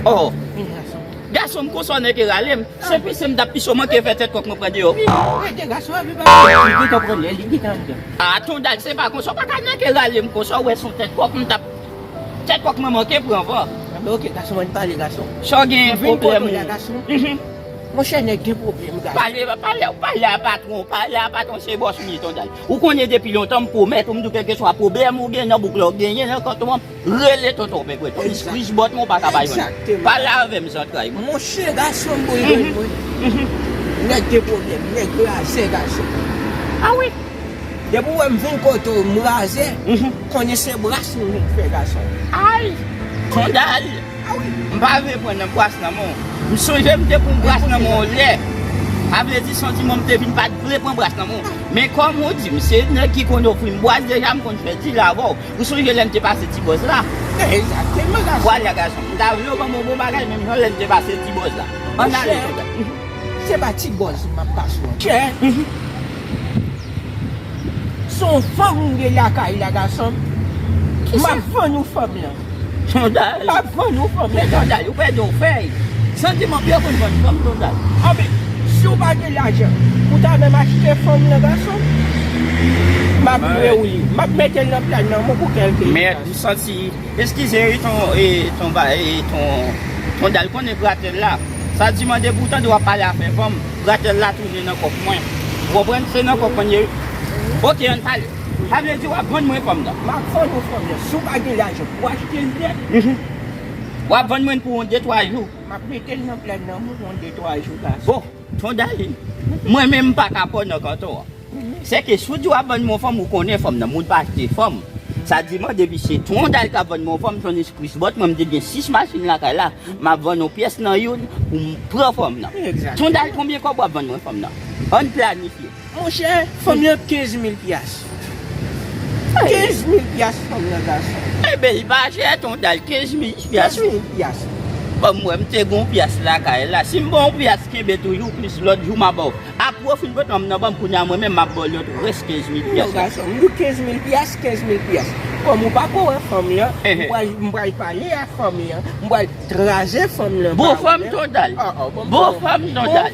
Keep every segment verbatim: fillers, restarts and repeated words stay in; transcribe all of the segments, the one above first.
Oh. Gason m, konsa w nèk e rale m. Se pise m t ap pise w manke fè tèt kòk mwen pran deyò. Rete gason, epi pa li gentan pran lè, li gentan anndan. A, Tondal, se pa konsa w pa ka nèk e rale m konsa, w wè se yon tèt kòk m t ap, tèt kòk mwen manke pran van. Anben, oke, gason, ann pale, gason. Sa w gen pwoblèm ou? Monchè, nèg gen pwoblèm, gason. Pale, pale, pale a patwon, pale a patwon, se bòs m ye, Tondal. Ou konnen depi lontan m pwomèt ou, m di w kèlkeswa pwoblèm ou gen nan bouk la, ou genyen nan kanton an, rele tonton Pengwen. Ton Chris bòt mwen ou pa ka bay mwen. Pale avè m zantray mwen. Monchè, gason m, boy, boy, boy. Nèg gen pwoblèm, nèg razè, gason. A wi. Depi w wè m vin kote w, m razè, konnen se bras m vin fè, gason. Ay! Tondal! M pa vle pran nan bras nan men w. M sonje m te pran bras nan men w lè. A vle di santiman m te vin pa t vle pran bras nan men w. Men kòm ou di m se nèg ki konn ofri m bras deja, m konn fè dil avè w. Ou sonje lè n te pase Ti Bòz la? Egzakteman, gason. Vwala, gason. M ta vle w ban m yon bon bagay menm jan lè n te pase Ti Bòz la. Ann ale, Tondal. Se pa Ti Bòz m ap pase w. Chè. Se yon fanm m gen lakay la, gason m. M ap vann ou fanm lan. Tondal. M ap vann ou fanm lan. Men Tondal, ou pèdi yon fèy. Santiman pye konn vann fanm, Tondal. Anben, si w pa gen lajan pou ta menm achte fanm lan, gason m, m ap louwe w li. M ap mete l nan pla nan men w pou kèlke jou. Mèd, m santi. Eskize, e ton, e ton, ba, e ton, Tondal konnen gratèl la. Sa di mande pou tande w ap pale afè fanm, gratèl la tounen nan kòk mwen. Ou konprann? Se nan kòk mwen ye. Oke, ann pale. Sa vle di w ap vann mwen fanm nan? M ap vann ou fanm nan. Si w pa gen lajan pou achte l nèt. W ap vann mwen pou yon de twa jou. M ap mete l nan pla nan men w yon de twa jou, gason. Bon, Tondal, mwen menm m pa ka pran nan kanton an. Sèke si w di w ap vann mwen yon fanm, ou konnen fanm nan, moun pa achte fanm. Sa di mwen depi se Tondal k ap vann mwen yon fanm, Tony Chris bòt mwen, m te gen sis machin lakay la, m ap vann yon pyès nan youn pou m pran fanm nan. Tondal, konbyen kòb w ap vann mwen fanm nan? Ann planifye. Monchè, fanm nan kenz mil pyas. Kenz mil pyas fanm nan, gason. Enben, li pa chè, Tondal, kenz mil pyas. Kenz mil pyas. Bon, mwen, m te gen yon pyas lakay la. Si m ba w yon pyas, kenbe toujou, plis lòt jou m a ba w. Apre w fin pran fanm nan ban m, kounye a mwen menm m ap ba w lòt rès kenz mil pyas la. Non, gason, m di w kenz mil pyas, kenz mil pyas. Kòm ou pako wè fanm lan, m pral, m pral pale a fanm lan, m pral kraze fanm lan. Bon fanm, Tondal. Bon fanm, Tondal.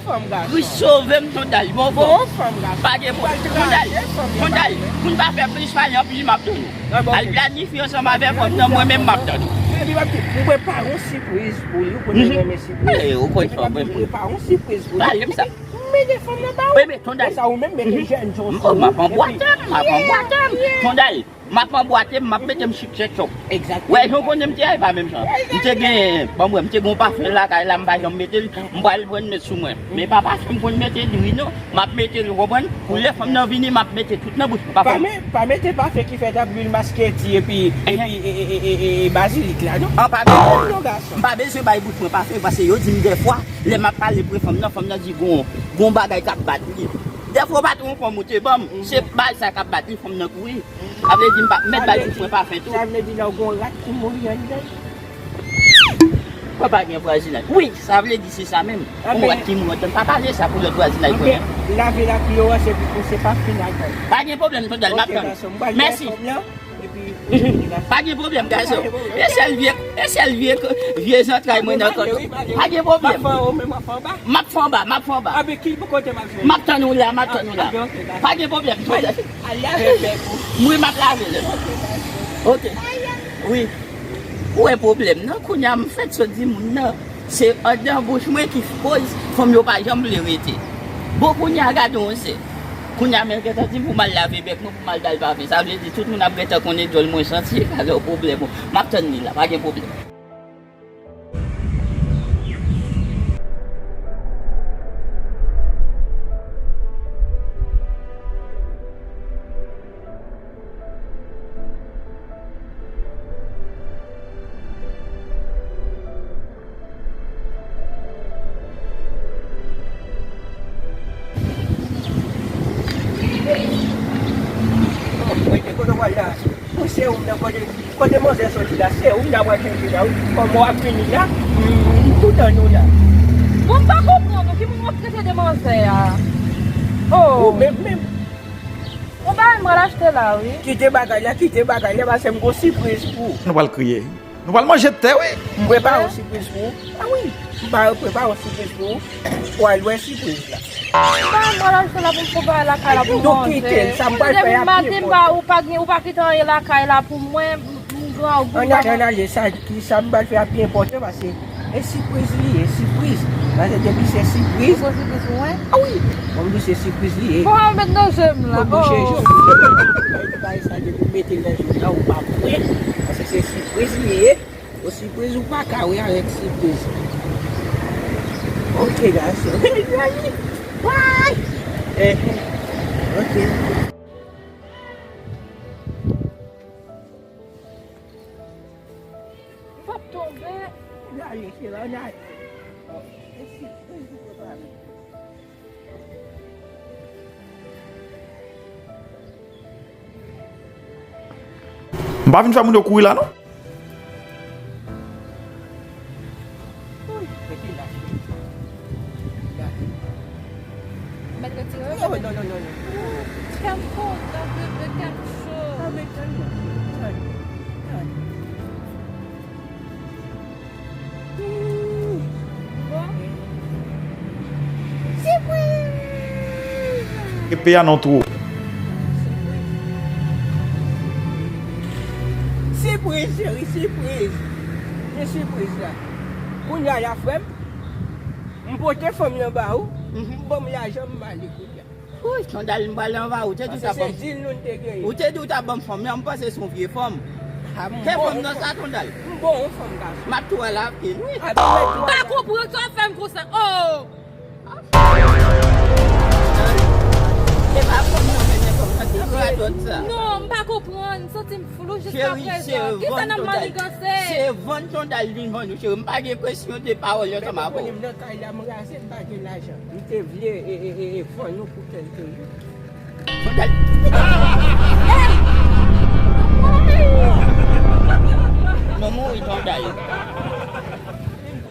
Kris sove m, Tondal. Bon fanm. Pa gen pwoblèm, Tondal. Tondal, pou n pa fè plis pale anpil, m ap tann ou. Al planifye ansanm avè fanm nan, mwen menm m ap tann ou. Epi, m ap di, m prepare yon sipriz pou li, ou konnen m renmen sipriz. Ou konn fanm, mwen. M prepare yon sipriz pou li. Pale m sa. M mete fanm nan ba ou. Wi, men Tondal. Konsa ou menm mete jèn jan. M ap anbwate m, m ap anbwate m. Tondal, m ap anbwate m, m ap mete m chik chèk chòk. Egzakteman. Wè, jan w konnen m te a, e pa menm jan. M te gen, bon, mwen, m te gen yon pafen lakay la, m pa janm mete l, m pral pran met sou mwen. Men pa pafen m konn mete diri, non. M ap mete l, ou konprann? Pou lè fanm nan vini, m ap mete tout nan bouch mwen. Pa fè m. Pa mete pafen ki fèt ak lwil masketi epi, epi, e, e, e, e, e, e bazilik la, non. An, pa mete l, non, gason. M pa bezwen bay bouch mwen pafen, paske yo di m dèfwa, lè m ap pale pre fanm nan, fanm nan di gon, gon bagay k ap bat li. Dèfwa w pa t wè yon fanm ou te ban m, se bagay sa k ap bat li, fanm nan kouri. Sa vle di m pa mèt bay bouch mwen pafen tou. Sa vle di la w gon rat ki mouri anndan l. Papa gen vwazinay. Wi, sa vle di se sa menm. Yon rat ki mouri anndan l. Pa pale sa pou lòt vwazinay konnen. Lave l ak dlo a, se pou se pa fin ak. Pa gen pwoblèm, Tondal, m ap tann. Mèsi. Pa gen pwoblèm, gason. E sèl vye, e sèl vye, vye zantray mwen nan kont. Pa gen pwoblèm. M ap fè anba, m ap fè anba. M ap tann ou la, m ap tann ou la. Pa gen pwoblèm. Mwen, m ap lave l. Ok. Wi. Ou wè pwoblèm nan, kounye a m fèk sot di moun nan. Se anndan bouch mwen ki koz fanm yo pa janm vle rete. Bon, kounye a gade yon zen. Kounye a men gentan di m pou m al lave bèk mwen, pou m al ba l pafen. Sa vle di tout moun ap gentan konnen dyòl mwen santi, e pa gen pwoblèm. M ap tann li la, pa gen pwoblèm. Mwen te kote w al la. Mwen se ou m nan kote, kote manzè soti la, se ou m nan pral chèche la, wi. Kòman w ap vini la, m, m tou tann ou la. Bon, m pa konprann ou, ki moun w ap trete de manzè a? Oh. Ou menm, menm. Yon bagay m pral achte la, wi. Kite bagay la, kite bagay la, paske m gon sipriz pou ou. Nou pral kriye. Nou pral manje tè, wi. M prepare yon sipriz pou ou. A wi, m ba yo prepare yon sipriz pou ou. Ou al wè sipriz la. Ba mwen lòt fè la pou m prepare lakay la pou manje. Nou kite l, sa m pral fè a pi enpòtan. Depi maten, ba ou pa gen, ou pa kite anyen lakay la pou mwen, m, m grangou. Ann ale, ann ale, sa ki sa m pral fè a pi enpòtan, paske e sipriz li ye, sipriz. Paske depi se sipriz. Ou gon sipriz pou mwen? A wi, bon, m di se sipriz li ye. Bon, al met nan je m la. Bon, bouche je w. Bay sa depi w mete l nan je w la, ou pa prè. Paske se sipriz li ye. Yon sipriz ou pa ka wè avèk sipriz. Ok, gason. Way! Eh, ok. M p ap tonbe. N ale, se la, n ale. E sipriz ou prepare. M pa vin fè moun yo kouri la, non. Mèt retire. Non, non, non, non, non. Kè m kontan, bebe, kè m cho. Ah, men tann, tann, tann. Bon. Sipriz! Epe a nan twou. Sipriz, cheri, sipriz. Gen sipriz la. Kounye a la, frè m, m pote fanm nan ba ou, mhm, ban m lajan, m ale kounye a. Wi, Sandal, m pral anba ou. Te di w t ap ban m. Paske se dil nou n te genyen. Ou te di w t ap ban m fanm nan, m panse se yon vye fanm. Fè fanm nan sa, Sandal. M bon yon fanm, gason. M ap tou al avè l, wi. M pa konprann sa w fè m konsa. Oh! Se pa fanm nan, men fanm nan, se radòt sa. Non, m pa konprann. M santi m flou jiskaprezan. Kisa n ap maniganse? Se vann Sandal vin vann ou, cheri. M pa gen presyon de pawòl ansanm avè w. Nan kay la, m raze, m pa gen lajan. M te vle, e, e, e, e, vann ou pou kèlke jou. Sandal.